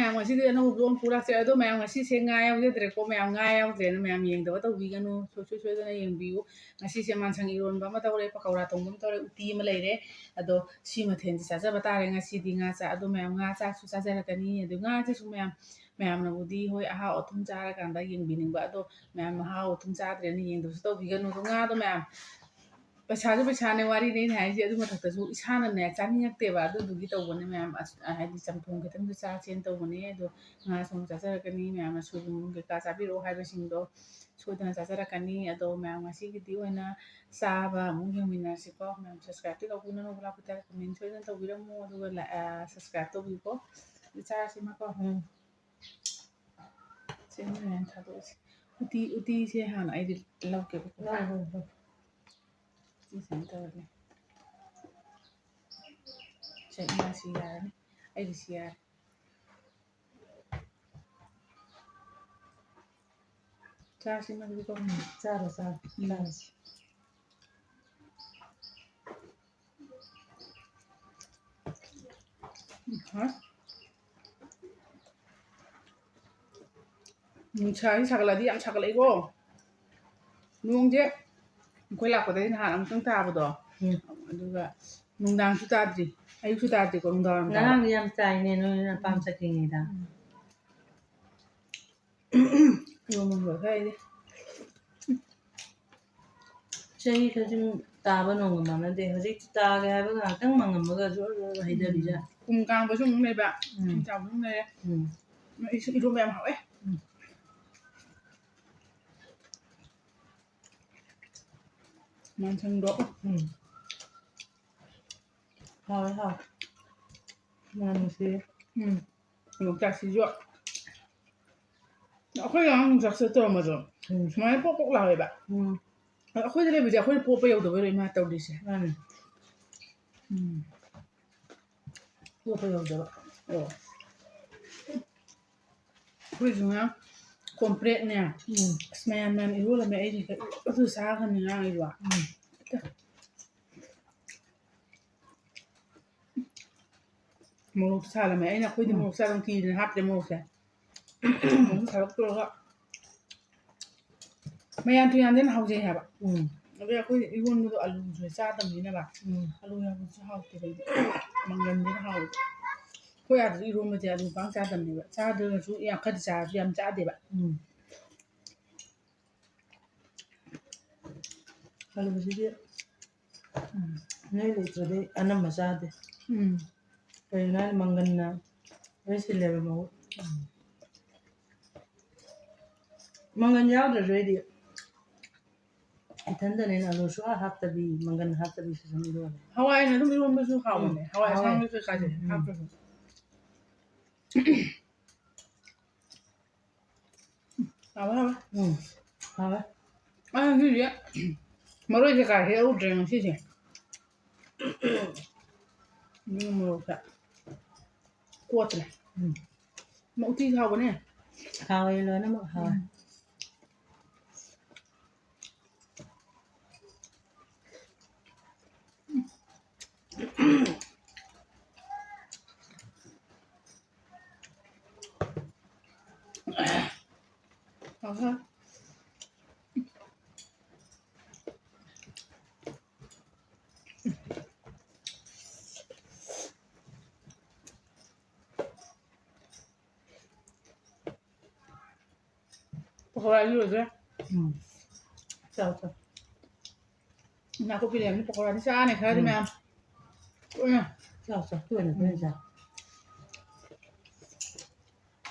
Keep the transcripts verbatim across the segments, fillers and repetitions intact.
ꯃꯌꯥꯝ, ꯉꯁꯤꯗꯤ ꯑꯅꯧꯕ vlog ꯑꯃ ꯄꯨꯔꯛꯁꯦ꯫ ꯑꯗꯣ ꯃꯌꯥꯝ, ꯉꯁꯤꯁꯦ ꯉꯥ ꯌꯥꯎꯖꯗ꯭ꯔꯦꯀꯣ, ꯃꯌꯥꯝ ꯉꯥ ꯌꯥꯎꯗ꯭ꯔꯦꯅ ꯃꯌꯥꯝ ꯌꯦꯡꯗꯕ ꯇꯧꯕꯤꯒꯅꯨ, ꯁꯨꯡꯁꯣꯏ ꯁꯣꯏꯗꯅ ꯌꯦꯡꯕꯤꯌꯨ꯫ ꯉꯁꯤꯁꯦ ꯃꯥꯟꯁꯪ ꯏꯔꯣꯟꯕ ꯑꯃ ꯇꯧꯔꯦ, ꯄꯀꯧꯔꯥ ꯊꯣꯡꯕ ꯑꯃ ꯇꯧꯔꯦ, ꯎꯇꯤ ꯑꯃ ꯂꯩꯔꯦ꯫ ꯑꯗꯣ ꯁꯤ ꯃꯊꯦꯜꯁꯦ ꯆꯥꯖꯕ ꯇꯥꯔꯦ ꯉꯁꯤꯗꯤ ꯉꯥ ꯆꯥꯛ꯫ ꯑꯗꯣ ꯃꯌꯥꯝ ꯉꯥ ꯆꯥꯛꯁꯨ ꯆꯥꯖꯔꯛꯀꯅꯤ꯫ ꯑꯗꯣ ꯉꯥꯁꯤꯁꯨ ꯃꯌꯥꯝ, ꯃꯌꯥꯝꯅꯕꯨꯗꯤ ꯍꯣꯏ ꯑꯍꯥꯎ ꯑꯊꯨꯝ ꯆꯥꯔꯀꯥꯟꯗ ꯌꯦꯡꯕꯤꯅꯤꯡꯕ, ꯑꯗꯣ ꯃꯌꯥꯝ ꯑꯍꯥꯎ ꯑꯊꯨꯝ ꯆꯥꯗ꯭ꯔꯦꯅ ꯌꯦꯡꯗꯕꯁꯨ ꯇꯧꯕꯤꯒꯅꯨ꯫ ꯑꯗꯣ ꯉꯥꯗꯣ ꯃꯌꯥꯝ, ꯄꯩꯁꯥꯁꯨ ꯄꯩꯁꯥꯅꯦ, ꯋꯥꯔꯤꯅꯦ ꯑꯩꯅ ꯍꯥꯏꯁꯦ꯫ ꯑꯗꯨ ꯃꯊꯛꯇꯁꯨ ꯏꯁꯥꯅꯅꯦ ꯆꯥꯅꯤꯡꯉꯛꯇꯦꯕ, ꯑꯗꯨꯗꯨꯒꯤ ꯇꯧꯕꯅꯦ ꯃꯌꯥꯝ꯫ ꯑꯁ, ꯍꯥꯏꯗꯤ ꯆꯝꯊꯣꯡ ꯈꯤꯇꯪꯁꯨ ꯆꯥꯁꯦꯅ ꯇꯧꯕꯅꯦ꯫ ꯑꯗꯣ ꯉꯥ ꯊꯣꯡꯕ ꯆꯥꯖꯔꯛꯀꯅꯤ, ꯃꯌꯥꯝꯅ ꯁꯣꯏꯕꯨꯝ ꯀꯩꯀꯥ ꯆꯥꯕꯤꯔꯛꯑꯣ ꯍꯥꯏꯕꯁꯤꯡꯗꯣ ꯁꯣꯏꯗꯅ ꯆꯥꯖꯔꯛꯀꯅꯤ꯫ ꯑꯗꯣ ꯃꯌꯥꯝ ꯉꯁꯤꯒꯤꯗꯤ ꯑꯣꯏꯅ ꯆꯥꯕ ꯑꯃꯨꯛ ꯌꯦꯡꯃꯤꯟꯅꯔꯁꯤꯀꯣ꯫ ꯃꯌꯥꯝ subscribe ꯇꯤ ꯀꯥꯎꯕꯤꯒꯅꯨ, ꯂꯥꯛꯄꯗ comment ꯁꯣꯏꯗꯅ ꯇꯧꯕꯤꯔꯝꯃꯣ, ꯑꯗꯨꯒ ꯂ-, ꯑ, subscribe ꯇꯧꯕꯤꯌꯨꯀꯣ꯫ ꯑꯗꯨ ꯆꯥꯔꯁꯤ ꯃꯥꯀꯣ꯫ ꯎꯝ꯫ ꯁꯦ, ꯃꯌꯥꯝ ꯊꯥꯗꯣꯛꯑꯁꯤ꯫ ꯎꯇꯤ, ꯎꯇꯤꯁꯦ ꯍꯥꯟꯅ ꯑꯩꯗꯤ ꯂꯧꯒꯦꯕꯀꯣ꯫ ꯂꯧ, ꯂꯧ, ꯂꯧ꯫ ꯎꯇꯤ ꯁꯨꯃꯥꯏꯅ ꯇꯧꯔꯅꯤ꯫ ꯁꯦ, ꯏꯃꯥꯁꯤ ꯌꯥꯔꯅꯤ꯫ ꯑꯩꯒꯤꯁꯤ ꯌꯥꯔꯦ꯫ ꯆꯥꯁꯤ ꯃꯗꯨꯗꯤ ꯀꯣ꯫ ꯎꯝ, ꯆꯥꯔꯣ, ꯆꯥꯔꯣ꯫ ꯎꯝ꯫ ꯆꯥꯔꯁꯤ꯫ ꯎꯝ, ꯍꯥ? ꯅꯨꯡꯁꯥꯁꯤ ꯁꯥꯒꯠꯂꯛꯑꯗꯤ ꯌꯥꯝ ꯁꯥꯒꯠꯂꯛꯏꯀꯣ꯫ ꯅꯣꯡꯁꯦ ꯑꯩꯈꯣꯏ ꯂꯥꯛꯄꯗꯒꯤ ꯅꯍꯥꯟ ꯑꯃꯨꯛꯇꯪ ꯇꯥꯕꯗꯣ꯫ ꯎꯝ꯫ ꯑꯗꯨꯒ ꯅꯨꯡꯗꯥꯡꯁꯨ ꯇꯥꯗ꯭ꯔꯤ, ꯑꯌꯨꯛꯁꯨ ꯇꯥꯗ꯭ꯔꯤꯀꯣ, ꯅꯨꯡꯗꯥꯡ ꯋꯥꯏꯔꯝ ꯇꯥꯕ꯫ ꯉꯔꯥꯡꯗꯤ ꯌꯥꯝ ꯇꯥꯏꯅꯦ, ꯅꯣꯏ ꯅꯄꯥꯝ ꯎꯝ꯫ ꯆꯠꯈꯤꯉꯩꯗ꯫ ꯎꯝ꯫ ꯅꯣꯡꯃꯪꯕ ꯈꯔ ꯍꯥꯏꯗꯤ꯫ ꯆꯍꯤ ꯈꯨꯗꯤꯡ ꯇꯥꯕ ꯅꯣꯡꯒ ꯃꯥꯟꯅꯗꯦ꯫ ꯍꯧꯖꯤꯛ ꯇꯥꯒꯦ ꯍꯥꯏꯕ ꯉꯥꯏꯍꯥꯛꯇꯪ ꯃꯪꯉꯝꯃꯒ ꯖꯣꯔ ꯖꯣꯔ ꯍꯩꯊꯕꯤꯖꯥꯠ꯫ ꯎꯝ꯫ ꯀꯨꯝ ꯀꯥꯡꯕꯁꯨ ꯑꯃꯨꯛ ꯂꯩꯕ, ꯎꯝ꯫ ꯏꯁꯤꯡ ꯆꯥꯎꯕꯁꯨ ꯑꯃꯨꯛ ꯂꯩꯔꯦ꯫ ꯎꯝ꯫ ꯏꯁꯤꯡ ꯏꯔꯣꯟꯕ ꯌꯥꯝ ꯍꯥꯎꯋꯦ꯫ ꯎꯝ꯫ ꯃꯥꯟꯁꯪꯗꯣ꯫ ꯎꯝ꯫ ꯍꯥꯎꯋꯦ, ꯍꯥꯎꯋꯦ꯫ ꯃꯅꯝ ꯅꯨꯡꯁꯤꯌꯦ꯫ ꯎꯝ꯫ ꯌꯣꯡꯆꯥꯛꯁꯤꯁꯨ꯫ ꯑꯩꯈꯣꯏ ꯑꯉꯥꯡ ꯌꯣꯡꯆꯥꯛꯁꯦ ꯇꯧꯔꯝꯕꯗꯣ꯫ ꯎꯝ꯫ ꯁꯨꯃꯥꯏꯅ ꯄꯣꯛ ꯄꯣꯛ ꯂꯥꯎꯋꯦꯕ꯫ ꯎꯝ꯫ ꯑꯗꯣ ꯑꯩꯈꯣꯏꯗ ꯂꯩꯕꯁꯦ ꯑꯩꯈꯣꯏꯅ ꯄꯣꯛꯄ ꯌꯧꯗꯕꯩꯔꯣ ꯏꯃꯥ ꯇꯧꯔꯤꯁꯦ? ꯃꯥꯅꯦ꯫ ꯎꯝ꯫ ꯄꯣꯛꯄ ꯌꯧꯗꯕ꯫ ꯑꯣ꯫ ꯑꯩꯈꯣꯏꯁꯨ ꯉꯔꯥꯡ ꯀꯣꯝꯄ꯭ꯔꯦꯛꯅꯦ꯫ ꯎꯝ꯫ ꯑꯁ, ꯃꯌꯥꯝ ꯃꯌꯥꯝ ꯏꯔꯣꯜꯂꯝꯃꯦ꯫ ꯑꯩꯗꯤ ꯑꯗꯨ ꯆꯥꯈ꯭ꯔꯕꯅꯤ ꯉꯔꯥꯡ ꯑꯩꯁꯨ꯫ ꯎꯝ꯫ ꯃꯣꯔꯣꯛ ꯁꯥꯔꯝꯃꯦ꯫ ꯑꯩꯅ ꯑꯩꯈꯣꯏꯗꯤ ꯎꯝ꯫ ꯃꯣꯔꯣꯛ ꯆꯥꯗꯕ ꯀꯤꯗꯅ ꯍꯥꯞꯇ꯭ꯔꯦ ꯃꯣꯔꯣꯛꯁꯦ꯫ ꯃꯣꯔꯣꯛ ꯁꯥꯔꯞ ꯇꯧꯔꯒ ꯃꯌꯥꯟ ꯇꯨꯌꯥꯟꯗꯅ ꯍꯥꯎꯖꯩ ꯍꯥꯏꯕ꯫ ꯎꯝ꯫ ꯑꯗꯩ ꯑꯩꯈꯣꯏ ꯏꯔꯣꯟꯕꯗꯣ ꯑꯂꯨꯁꯨ ꯆꯥꯗꯕꯅꯤꯅꯕ꯫ ꯎꯝ꯫ ꯑꯂꯨ ꯌꯥꯎꯕꯁꯨ ꯍꯥꯎꯇꯦꯕ ꯑꯩꯗꯤ꯫ ꯃꯪꯒꯟꯁꯤꯅ ꯍꯥꯎꯋꯦ꯫ ꯑꯩꯈꯣꯏ ꯑꯥꯗꯁꯨ ꯏꯔꯣꯟꯕꯁꯦ ꯑꯂꯨ ꯄꯥꯛ ꯆꯥꯗꯕꯅꯦꯕ꯫ ꯆꯥꯗ꯭ꯔꯒꯁꯨ ꯌꯥꯝ ꯈꯔꯗꯤ ꯆꯥꯔꯁꯨ ꯌꯥꯝ ꯆꯥꯗꯦꯕ꯫ ꯎꯝ꯫ ꯑꯂꯨꯁꯤꯗꯤ, ꯎꯝ, ꯅꯣꯏ ꯂꯩꯇ꯭ꯔꯗꯤ ꯑꯅꯝꯕ ꯆꯥꯗꯦ꯫ ꯎꯝ꯫ ꯀꯩꯒꯤꯅꯣ ꯍꯥꯏꯗꯤ ꯃꯪꯒꯟꯅ ꯂꯣꯏ ꯁꯤꯜꯂꯦꯕ ꯃꯍꯨꯠ꯫ ꯎꯝ꯫ ꯃꯪꯒꯟ ꯌꯥꯎꯗ꯭ꯔꯁꯨ ꯑꯩꯗꯤ ꯏꯊꯟꯗꯅꯦꯅ ꯑꯂꯨ ꯁꯨꯡꯍꯥꯞ ꯍꯥꯞꯇꯕꯤ, ꯃꯪꯒꯟ ꯍꯥꯞꯇꯕꯤꯁꯨ ꯑꯗꯨꯝ ꯏꯔꯣꯜꯂꯦ꯫ ꯍꯋꯥꯏꯅ ꯑꯗꯨꯝ ꯏꯔꯣꯟꯕꯁꯨ ꯍꯥꯎꯕꯅꯦ꯫ ꯎꯝ, ꯍꯋꯥꯏ ꯍꯥꯎꯋꯦ꯫ ꯑꯁꯥꯡꯕꯤ ꯀꯩꯀꯥꯁꯦ ꯎꯝ, ꯎꯝ꯫ ꯍꯥꯞꯇ꯭ꯔꯁꯨ꯫ ꯍꯥꯎꯋꯦ, ꯍꯥꯎꯋꯦ꯫ ꯎꯝ, ꯍꯥꯎꯋꯦ꯫ ꯑꯩ ꯉꯁꯤꯁꯦ ꯃꯔꯣꯏ ꯀꯩꯀꯥ ꯍꯦꯛꯍꯧꯗ꯭ꯔꯦ ꯉꯁꯤꯁꯦ꯫ ꯎꯝ, ꯃꯣꯔꯣꯛꯁꯦ ꯀꯣꯠꯇ꯭ꯔꯦ꯫ ꯎꯝ꯫ ꯎꯇꯤꯁꯨ ꯍꯥꯎꯕꯅꯦ꯫ ꯍꯥꯎꯋꯦ, ꯂꯣꯏꯅꯃꯛ ꯍꯥꯎꯋꯦ꯫ ꯎꯝ꯫ ꯑꯍꯥ꯫ ꯄꯀꯧꯔꯥꯁꯨ ꯂꯣꯏꯗꯣꯔꯦ꯫ ꯎꯝ꯫ ꯆꯥꯎ, ꯆꯥꯎ꯫ ꯅꯥꯀꯨꯞꯄꯤ ꯂꯩꯔꯝꯅꯤ, ꯄꯀꯧꯔꯥꯗꯤ ꯆꯥꯅꯤ ꯈꯔꯗꯤ ꯎꯝ꯫ ꯃꯌꯥꯝ꯫ ꯇꯣꯏꯅ꯫ ꯆꯥꯎ, ꯆꯥꯎ, ꯇꯣꯏꯅ, ꯇꯣꯏꯅ ꯎꯝ꯫ ꯆꯥꯎ꯫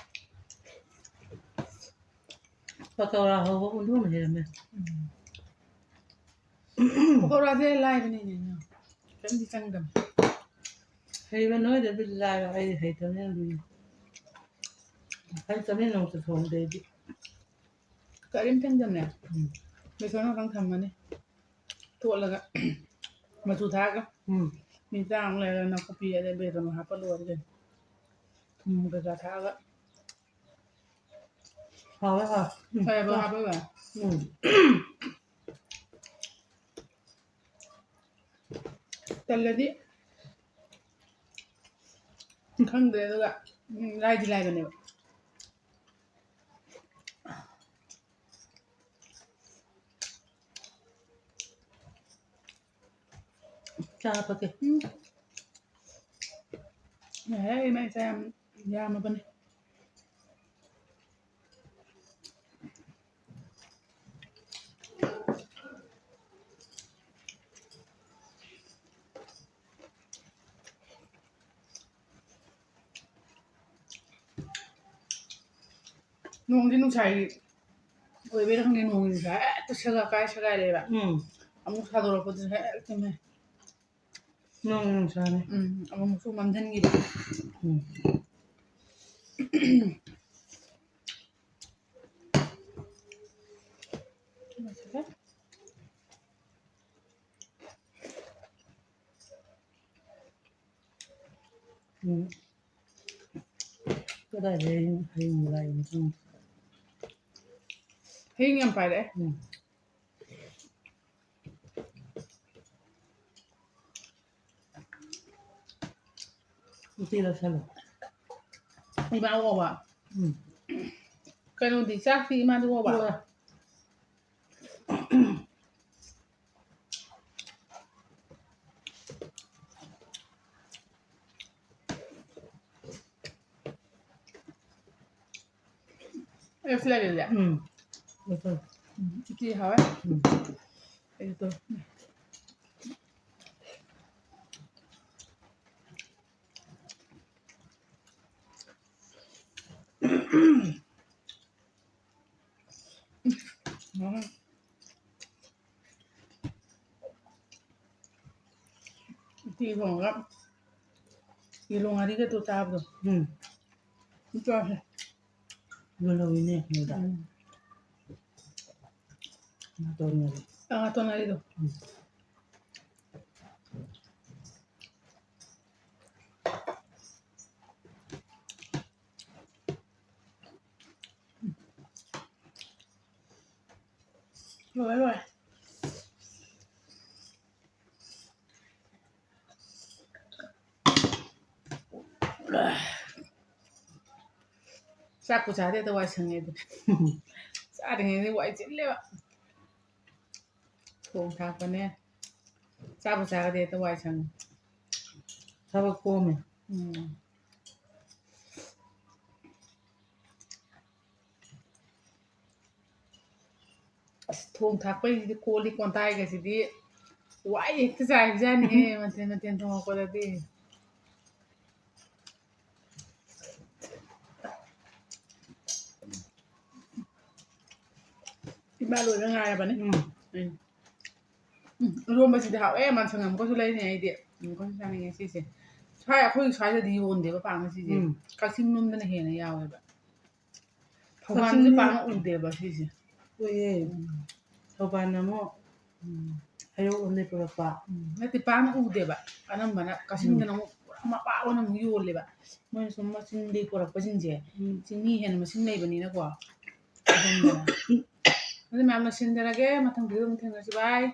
ꯄꯀꯧꯔꯥ ꯍꯧꯕ ꯎꯗꯨꯝ ꯂꯩꯔꯝꯃꯦ꯫ ꯎꯝ꯫ ꯄꯀꯧꯔꯥꯁꯦ ꯂꯥꯏꯕꯅꯤꯅꯦ, ꯀꯔꯤꯝꯇ ꯆꯪꯗꯕꯅꯤ꯫ ꯍꯩꯕ ꯅꯣꯏꯗꯗꯤ ꯂꯥꯏꯕ, ꯑꯩ ꯍꯩꯇꯕꯅꯤꯅ ꯂꯨꯏ꯫ ꯍꯩꯇꯕꯅꯤꯅ ꯅꯣꯡꯇ ꯊꯣꯡꯗꯦ ꯑꯩꯗꯤ꯫ ꯀꯔꯤꯝ ꯆꯪꯗꯕꯅꯦ꯫ ꯎꯝ꯫ ꯕꯦꯁꯣꯟ ꯈꯛꯇꯪ ꯊꯝꯃꯅꯤ꯫ ꯇꯣꯠꯂꯒ ꯃꯆꯨ ꯊꯥꯛꯑꯒ ꯎꯝ꯫ ꯃꯤꯅꯤꯠ ꯇꯔꯥꯃꯨꯛ ꯂꯩꯔꯒ ꯅꯥꯀꯨꯞꯄꯤ ꯑꯗꯩ ꯕꯦꯁꯣꯟ ꯍꯥꯞꯄ ꯂꯣꯏꯔꯦ ꯀꯩꯅꯣ꯫ ꯊꯨꯝ ꯀꯩꯀꯥ ꯊꯥꯛꯑꯒ꯫ ꯍꯥꯎꯋꯦ, ꯍꯥꯎꯋꯦ꯫ ꯎꯝ꯫ ꯐꯔꯦꯕ ꯍꯥꯞꯄꯒ? ꯎꯝ꯫ ꯇꯜꯂꯗꯤ ꯈꯪꯗ꯭ꯔꯦ꯫ ꯑꯗꯨꯒ ꯎꯝ, ꯂꯥꯏꯗꯤ ꯂꯥꯏꯕꯅꯦꯕ꯫ ꯆꯥ ꯐꯠꯇꯦ꯫ ꯎꯝ꯫ ꯌꯥꯔꯦ, ꯏꯃꯥ ꯏꯆꯥ ꯌꯥꯝ ꯌꯥꯝꯃꯕꯅꯦ꯫ ꯅꯣꯡꯗꯤ ꯅꯨꯡꯁꯥꯒꯤ ꯑꯣꯏꯕꯩꯔ ꯈꯪꯗꯦ, ꯅꯣꯡꯒꯤ ꯅꯨꯡꯁꯥ ꯍꯦꯛꯇ ꯁꯦꯒꯥ ꯀꯥꯏ ꯁꯦꯒꯥꯏꯔꯦꯕ꯫ ꯎꯝ꯫ ꯑꯃꯨꯛ ꯁꯥꯗꯣꯔꯛꯄꯗꯨꯁꯨ ꯍꯦꯛꯇꯅꯦ꯫ ꯅꯣꯡ ꯅꯨꯡꯁꯥꯅꯦ꯫ ꯎꯝ, ꯑꯃꯨꯛꯁꯨ ꯃꯝꯁꯤꯟꯈꯤꯕ꯫ ꯎꯝ꯫ ꯎꯝ꯫ ꯀꯗꯥꯏꯗꯩ ꯍꯌꯤꯡ ꯂꯥꯛꯏꯅꯣ ꯈꯪꯗꯦ꯫ ꯍꯌꯤꯡ ꯌꯥꯝ ꯄꯥꯏꯔꯛꯑꯦ꯫ ꯎꯝ꯫ ꯎꯇꯤ ꯂꯧꯁꯜꯂꯣ꯫ ꯏꯃꯥ ꯑꯣꯕ꯫ ꯎꯝ꯫ ꯀꯩꯅꯣꯗꯤ, ꯆꯥꯛꯇꯤ ꯏꯃꯥꯗꯤ ꯑꯣꯕ? ꯑꯣ꯫ ꯑꯦ, ꯁꯤ ꯂꯩꯔꯦ꯫ ꯎꯝ꯫ ꯎꯝ, ꯎꯇꯤ ꯍꯥꯎꯋꯦ꯫ ꯎꯝ꯫ ꯑꯩꯁꯨ ꯇꯧ-, ꯎꯝ꯫ ꯎꯇꯤ ꯊꯣꯡꯉꯒ ꯌꯦꯂꯣꯡ ꯉꯥꯔꯤꯒꯗꯣ ꯆꯥꯕꯗꯣ꯫ ꯎꯝ꯫ ꯑꯗꯨ ꯆꯥꯁꯦ꯫ ꯌꯦꯂꯣꯡ ꯉꯥꯔꯤꯅꯦ ꯅꯣꯏꯗ꯫ ꯎꯝ꯫ ꯉꯥꯇꯣꯟ ꯉꯥꯔꯤ꯫ ꯑꯥ, ꯉꯥꯇꯣꯟ ꯉꯥꯔꯤꯗꯣ꯫ ꯎꯝ꯫ ꯂꯣꯏꯔꯦ, ꯂꯣꯏꯔꯦ꯫ ꯆꯥꯛꯄꯨ ꯆꯥꯗꯦꯗ ꯋꯥꯏ ꯁꯪꯉꯦꯗ꯫ ꯆꯥꯔꯤꯉꯩꯗ ꯋꯥꯏ ꯆꯤꯜꯂꯦꯕ꯫ ꯊꯣꯡ ꯊꯥꯛꯄꯅꯦ꯫ ꯆꯥꯕꯨ ꯆꯥꯒꯗꯤ ꯍꯦꯛꯇ ꯋꯥꯏ ꯁꯪꯉꯦ꯫ ꯊꯕꯛ ꯀꯣꯝꯃꯦ꯫ ꯎꯝ꯫ ꯑꯁ, ꯊꯣꯡ ꯊꯥꯛꯄꯩꯁꯤꯗꯤ, ꯀꯣꯜ ꯂꯤꯛ ꯀꯣꯟꯇꯥꯏꯒꯁꯤꯗꯤ ꯋꯥꯏ ꯍꯦꯛꯇ ꯆꯥꯏꯕꯖꯥꯠꯅꯤꯍꯦ, ꯃꯊꯦꯜ ꯃꯊꯦꯜ ꯊꯣꯡꯉꯛꯄꯗꯗꯤ꯫ ꯏꯃꯥ ꯂꯣꯏꯅ ꯉꯥꯏꯔꯕꯅꯤ꯫ ꯎꯝ꯫ ꯎꯝ꯫ ꯎꯝ, ꯏꯔꯣꯝꯕꯁꯤꯗꯤ ꯍꯥꯎꯋꯦ꯫ ꯃꯟꯁꯪ ꯑꯃꯨꯛꯀꯁꯨ ꯂꯩꯅꯤ ꯑꯩꯗꯤ꯫ ꯑꯃꯨꯛꯀꯁꯨ ꯆꯥꯅꯤꯡꯉꯦ ꯁꯤꯁꯦ꯫ ꯁ꯭ꯋꯥꯏ, ꯑꯩꯈꯣꯏ ꯁ꯭ꯋꯥꯏꯗꯗꯤ ꯌꯣꯟꯗꯦꯕ ꯄꯥꯛꯅ ꯁꯤꯁꯦ꯫ ꯎꯝ꯫ ꯀꯛꯆꯤꯡ ꯂꯣꯝꯗꯅ ꯍꯦꯟꯅ ꯌꯥꯎꯋꯦꯕ꯫ ꯊꯧꯕꯥꯜꯁꯦ ꯀꯛꯆꯤꯡ ꯄꯥꯛꯅ ꯎꯗꯦꯕ ꯁꯤꯁꯦ꯫ ꯎꯏꯌꯦ꯫ ꯎꯝ꯫ ꯊꯧꯕꯥꯜꯅ ꯑꯃꯨꯛ ꯎꯝ꯫ ꯍꯩꯔꯣꯛꯂꯣꯝꯗꯩ ꯄꯨꯔꯛꯄ꯫ ꯎꯝ꯫ ꯅꯠꯇꯦ, ꯄꯥꯛꯅ ꯎꯗꯦꯕ꯫ ꯑꯅꯝꯕꯅ ꯀꯛꯆꯤꯡꯗꯅ ꯎꯝ꯫ ꯑꯃꯨꯛ ꯄꯨꯔꯥ ꯃꯄꯥꯛ ꯑꯣꯏꯅ ꯑꯃꯨꯛ ꯌꯣꯜꯂꯦꯕ꯫ ꯃꯣꯏꯅ ꯁꯨꯝ ꯃꯆꯤꯟꯗꯒꯤ ꯄꯨꯔꯛꯄꯁꯤꯡꯁꯦ, ꯎꯝ꯫ ꯆꯤꯡꯃꯤ ꯍꯦꯟꯅ ꯃꯁꯤꯡ ꯂꯩꯕꯅꯤꯅꯀꯣ꯫ ꯑꯗꯨꯝꯕꯅ꯫ ꯑꯗꯨ ꯃꯌꯥꯝ ꯂꯣꯏꯁꯤꯟꯖꯔꯒꯦ꯫ ꯃꯊꯪ video ꯑꯃꯨꯛ ꯊꯦꯡꯅꯁꯤ꯫ Bye꯫